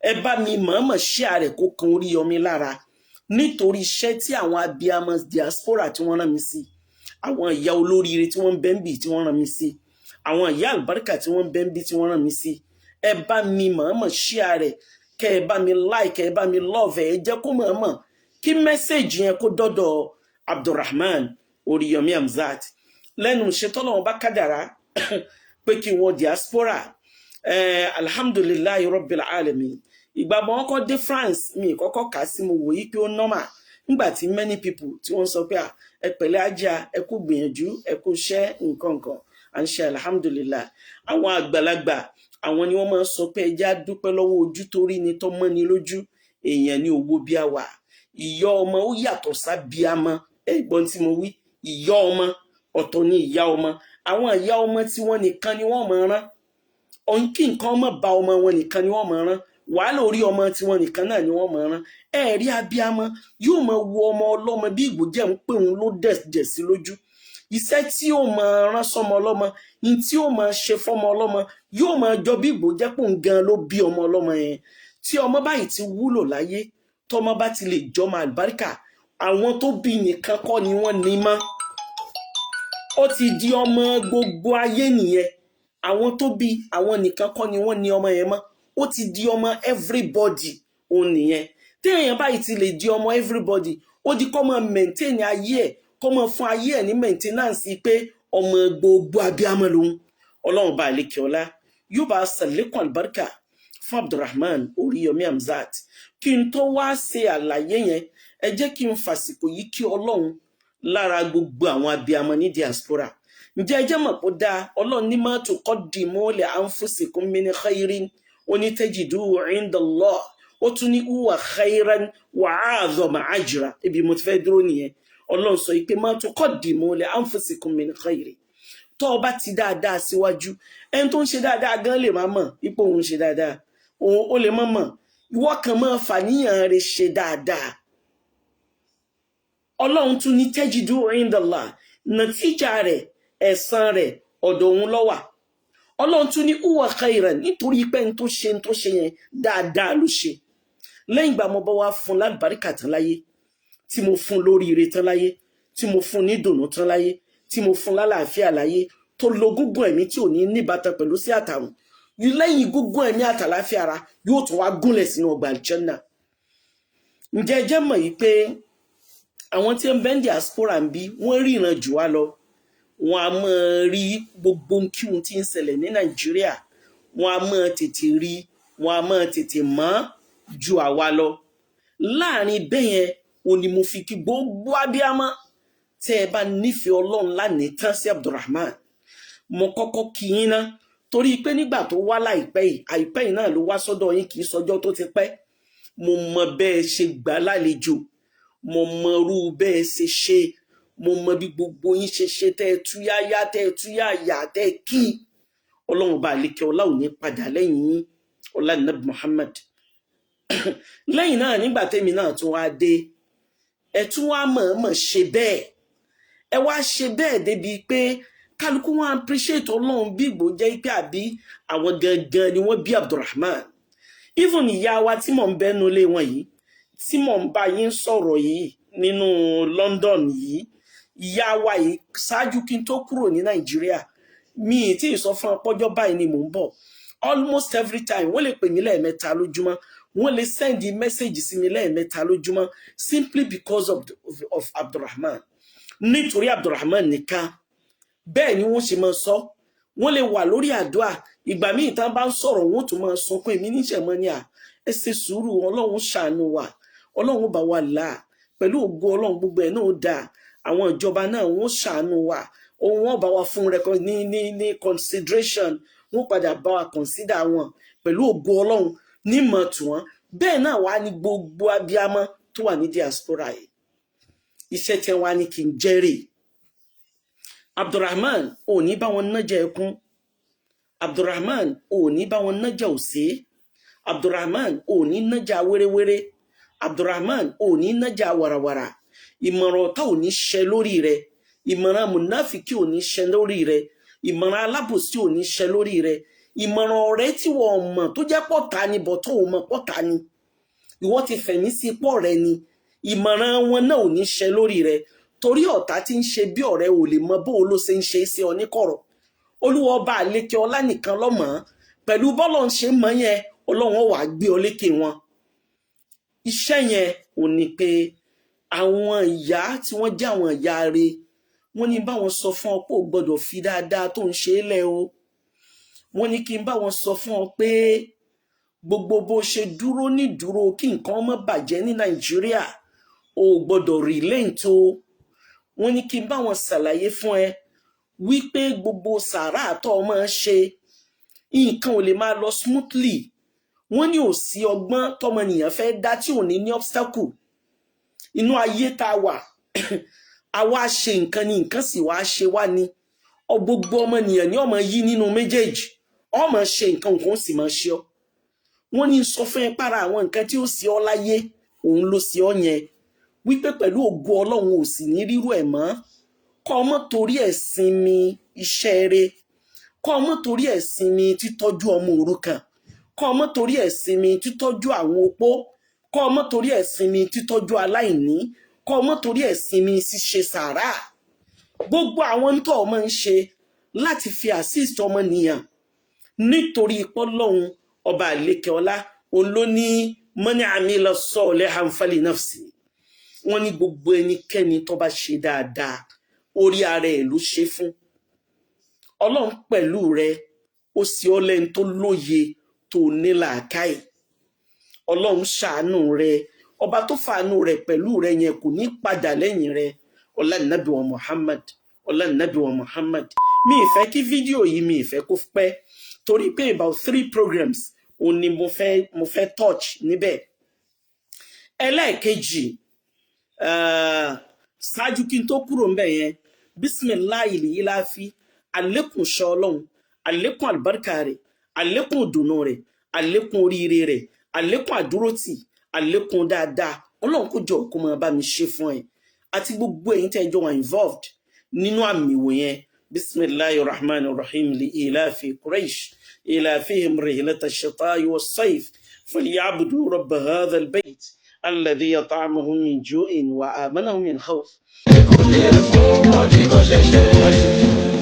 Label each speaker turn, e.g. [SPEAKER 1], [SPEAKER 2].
[SPEAKER 1] Ẹ bá mi mọ̀ọ́mọ̀ share rẹ̀ kó kan Oríyọmí lára, nítorí iṣẹ́ tí àwọn abiyamọ diaspora tí wọ́n rán mi sí, àwọn ìyá olóríire tí wọ́n ń bẹ́ ń bì tí wọ́n rán mi sí, àwọn ìyá àlùbáríkà tí wọ́n ń bẹ́ ń bì tí wọ́n rán mi sí. Ẹ bá mi mọ̀ọ́mọ̀ share rẹ̀, kẹ́ ẹ bá mi like, ẹ bá mi love, ẹ jẹ́ kó mọ̀ọ́mọ̀ kí message yẹn kó dọ́dọ̀ Abdulrahman Oríyọmí Hamzat. Lẹ́nu ìṣètọ́lọ́wọ́n bá kádàrá pé kí wọ́n diaspora, alhamdulillahi rabbil alamin. Ìgbà mọ́ kọ́ dé France, mi kọ́kọ́ kà sí, mo wòye pé ó normal nígbà tí many people tí wọ́n sọ pé ẹ pẹ̀lẹ́ ajá, ẹ kú gbìyànjú, ẹ kú iṣẹ́, nǹkan nǹkan à ń ṣe, alhamdulillah. Àwọn àgbàlagbà, àwọn ni wọ́n máa ń sọ pé ẹ jẹ́ á dúpẹ́ lọ́wọ́ ojú tó rí ni tó mọ́ ni lójú. Èèyàn ní owó bí a wà. Ìyá ọmọ ó yàtọ̀ sábíamọ. Ẹ̀gbọ́n tí mo wí, ìyá ọmọ ọ̀tọ̀ ni ìyá ọmọ. Àwọn ìyá ọmọ tí wọ́n nìkan ni wọ́n máa rán ọ̀hún kí nǹkan ọmọ bá ọmọ wọn nìkan ni wọ́n máa rán wàhálà orí ọmọ tí wọ́n nìkan náà ni wọ́n máa rán. Ẹ rí abíamọ yóò máa wo ọmọ ọlọ́mọ bí ìgbò jẹ́ ń pè òun ló dẹ̀ sí lójú. Iṣẹ́ tí ó máa rán sọmọ ọlọ́mọ ní tí ó máa ṣe fọmọ ọlọ́mọ yóò máa jọ bí ìgbò jẹ́ pé òun gan ló bí ọmọ ọlọ́mọ yẹn. Tí ọmọ báyìí ti wúlò láyé, tọmọ bá ti lè jọmọ àlùbáríkà, àwọn tó bí nìkan kọ́ ni wọ́n ní mọ́, ó ti di ọmọ gbogbo ayé nìyẹn. Àwọn tó bí àwọn nìkan kọ́ ni wọ́n ní ọmọ yẹn mọ́, ó ti di ọmọ everybody òun nìyẹn. Téèyàn báyìí ti lè di ọmọ everybody, ó di kọ́ máa maintain ayé ẹ̀, kọ́ máa fún ayé ẹ̀ ní maintenance pé ọmọ gbogbo abiyamọ lòun. Ọlọ́run bá àlekè ọlá yóò bá sàlékún àlùbáríkà fún Abdulrahman Oríyọmí Hamzat. Kí n tó wá ṣe àlàyé yẹn, ẹ jẹ́ kí n fàsìkò yìí kí Ọlọ́run lára gbogbo àwọn abiyamọ ní diaspora. Ǹjẹ́ ẹ jẹ́ mọ̀ pé ó dáa? Ọlọ́run ní ma tuqaddimu li anfusikum min khairin onítẹ́jìdú indallah. Ó tún ní huwa khairan wa a'zama ajra. Ibi mo ti fẹ́ dúró nìyẹn. Ọlọ́run sọ pé ma tuqaddimu li anfusikum min khairin, tó o bá ti dáadáa síwájú, ẹni tó ń ṣe dáadáa gan lè má mọ̀ ipò òun ṣe dáadáa, òun ó lè má mọ̀. Ìwọ kan máa fàníyàn rẹ̀ ṣe dáadáa. Ọlọ́run tún ní tajidu indallah, nàtíjà rẹ̀, ẹ̀san rẹ̀, ọ̀dọ̀ òun ló wà. Ọlọ́run tún ní huwa khairan, nítorí pé n tó ṣe, n tó ṣe yẹn dáadáa ló ṣe. Lẹ́yìn ìgbà mo bá wá fún lálùbáríkà tán láyé, tí mo fún lóríire tán láyé, tí mo fún ní dùnú tán láyé, tí mo fún lálàáfíà láyé, tó lo gúngún ẹ̀mí tí ò ní níbatan pẹ̀lú sí àtàrùn, lẹ́yìn gúngún ẹ̀mí àtàláfíà ara, yóò tún wá gúnlẹ̀ sínú ọgbà àlùjánnà. Ǹjẹ́ ẹ jẹ́ mọ̀ yìí pé àwọn tí ń bẹ ní diaspora ń bí, wọ́n ríran jù wá lọ. Wọ́n á máa rí gbogbo kíhun tí ń ṣẹlẹ̀ ní Nàìjíríà, wọ́n á máa tètè rí, wọ́n á máa tètè mọ̀ ju àwa lọ. Láàrin bẹ́ẹ̀ yẹn ò ní mo fi kí gbogbo abiyamọ tẹ́ ẹ bá nífẹ̀ẹ́ Ọlọ́run lánìí tán sí Abdulrahman. Mo kọ́kọ́ kí yín ná, torí pé nígbà tó wá láìpẹ́ yìí, àìpẹ́ yìí náà ló wá sọ́dọ̀ yín, kì í sọjọ́ tó ti pẹ́. Mo mọ bẹ́ẹ̀ ṣe gbà lálejò, mo mọ irú bẹ́ẹ̀ ṣe ṣe, mo mọ bí gbogbo yín ṣe ṣe, tẹ́ ẹ túyáyá, tẹ́ ẹ túyáyà, tẹ́ ẹ kí. Ọlọ́run bá àlékè ọlá ò ní padà lẹ́yìn yín, ọlá Nabi Muhammad. Lẹ́yìn náà, nígbà tẹ́mi náà tún wá dé, ẹ tún wá mọ̀ọ́mọ̀ ṣe bẹ́ẹ̀, ẹ wá ṣe bẹ́ẹ̀ débi pé kálukú wọn appreciate Ọlọ́run bí ìgbò jẹ́ pé àbí àwọn gangan ni wọ́n bí Abdulrahman. Even ìyá wa tí mò ń bẹ́nu lé wọn yìí, tí mò ń bá yín sọ̀rọ̀ yìí nínú London yìí, ìyá wa yìí, ṣáájú kí n tó kúrò ní Nàìjíríà, mi ì tí ì sọ fún ọpọ́jọ́ báyìí ni mò ń bọ̀. Almost every time, wọ́n lè pè mí lẹ́ẹ̀mẹ́ta lójúmọ́, wọ́n lè send message sí mi lẹ́ẹ̀mẹ́ta lójúmọ́, simply because of Abdulrahman, nítorí Abdulrahman nìkan. Bẹ́ẹ̀ ni wọ́n ṣe máa sọ. Wọ́n lè wà lórí àdúrà, ìgbà míì tán bá ń sọ̀rọ̀, wọ́n tún máa sunkún. Èmi níṣẹ́ mọ́ ní à, ẹ ṣe sùúrù, Ọlọ́run ṣàánú wa, Ọlọ́run bá wa là pẹ̀lú ògo Ọlọ́run, gbogbo ẹ̀ náà ó dáa. Àwọn ìjọba náà, wọ́n ṣàánú wa, òun wọ́n bá wa fún rẹ ní consideration, wọ́n padà bá wa consider wọn pẹ̀lú ògo Ọlọ́run nímọ̀ tí wọ́n. Bẹ́ẹ̀ náà wà ní gbogbo abiyamọ tó wà ní diaspora yìí. Iṣẹ́ tí wọ́n á ní kí n jẹ́rìí, Abdulrahman ò ní bá wọn nájà ẹkún, Abdulrahman ò ní bá wọn nájà òsè, Abdulrahman ò ní nájà wéréwéré, Abdulrahman ò ní nájà wàràwàrà. Ìmọ̀ràn ọ̀tá ò ní ṣẹ lórí rẹ, ìmọ̀ràn mùnáfíkì ò ní ṣẹ lórí rẹ, ìmọ̀ràn alábòsí ò ní ṣẹ lórí rẹ. Ìmọ̀ràn ọ̀rẹ́ tí wọ́n mọ̀ tó jẹ́ pọ̀ta ni, bọ̀ tó mọ̀ pọ̀ta ni, ìwọ ti fẹ̀mí sí pọ̀ rẹ ni, ìmọ̀ràn wọn náà ò ní ṣe lórí rẹ, torí ọ̀tá tí ń ṣe bí ọ̀rẹ́ ò lè mọ bó o ló ṣe ń ṣe sí ọ níkọ̀rọ̀. Olúwa ọba àlékè ọlá nìkan lọ́mọ́. Pẹ̀lú bọ́lọ̀ ń ṣe mọ́ yẹn, Ọlọ́run wàá gbé ọ lékè wọn. Iṣẹ́ yẹn ò ní pé àwọn ìyá tí wọ́n jẹ́ àwọn ìyá rẹ̀, wọ́n ní báwọn sọ fún ọ pé o gbọ́dọ̀ fi dáadáa tó ń ṣe é lẹ̀ o. Wọ́n ní kí n báwọn sọ fún ọ pé gbogbo bó ṣe dúró nídúró kí nǹkan má bàjẹ́ ní Nàìjíríà, o gbọ́dọ̀ relent o. Wọ́n ní kí n báwọn ṣàlàyé fún ẹ wípé gbogbo sàárà tó o máa ṣe, nǹkan ò lè máa lọ smoothly. Wọ́n ní ò sí ọgbọ́n tọmọnìyàn fẹ́ dá tí ò ní ní obstacle inú ayé tá a wà. Àwa ṣe nǹkan ni, nǹkan sì wá ṣe wá ni. Gbogbo ọmọnìyàn ní ọmọ yí nínú méjèèjì, ọmọ ṣe nǹkan, nǹkan ó sì máa ṣe ọ. Wọ́n ní sọ fún ẹ para àwọn nǹkan tí ó ṣe ọ láyé, òun ló ṣe ọ yẹn, wípé pẹ̀lú ògo Ọlọ́run ò sì ní rírú ẹ̀ mọ́. Kọ́ ọmọ torí ẹ̀ sinmi iṣẹ́ rẹ̀, kọ́ ọmọ torí ẹ̀ sinmi títọ́jú ọmọ òrukàn, kọ́ ọmọ torí ẹ̀ sinmi títọ́jú àwọn opó, kọ́ ọmọ torí ẹ̀ sinmi títọ́jú aláìní, kọ́ ọmọ torí ẹ̀ sinmi ṣíṣe sàárà, gbogbo àwọn tó ọmọ ń ṣe láti fi assist ọmọnìyàn, nítorí pọ́lọ́hun ọba àlékè ọlá òun ló ní man amila salihan fali nafsi. Wọ́n ní gbogbo ẹnikẹ́ni tó bá ṣe dáadáa, orí ara ẹ̀ ló ṣe fún. Ọlọ́run pẹ̀lú rẹ, ó sì ọ́ lẹ́ni tó lóye, tó ní làákàyè. Ọlọ́run ṣàánú rẹ. Ọba tó fàánú rẹ pẹ̀lú rẹ yẹn kò ní padà lẹ́yìn rẹ. Ọlá nàbí wa Muhammad, ọlá nàbí wa Muhammad. Mi ì fẹ́ kí fídíò yìí, mi ì fẹ́ kó pẹ́, torí pé about three programs òun ni mo fẹ́ touch níbẹ̀. Ẹlẹ́ẹ̀kejì, ṣáájú kí n tó kúrò ńbẹ̀ yẹn, bisimilayi lèyí láfi àlékún ṣọ Ọlọ́run, àlékún àlùbáríkà rẹ̀, àlékún ìdùnnú rẹ̀, àlékún oríire rẹ̀, àlékún àdúrótì, àlékún dáadáa. Ọlọ́run kó jọ kó máa bá mi ṣe fún ẹ àti gbogbo ẹ̀yin tẹ́ ẹ jọ wà involved nínú àmì ìwò yẹn. Bisimilahi rahman rahim. Li ilafi Quraish ilafihim rihlata shita'i was-sayf falyabudu rabba hadha al-bayt alladhi at'amahum min ju'in wa amanahum min khawf.
[SPEAKER 2] Fún ọdí kan ṣẹ̀ṣẹ̀.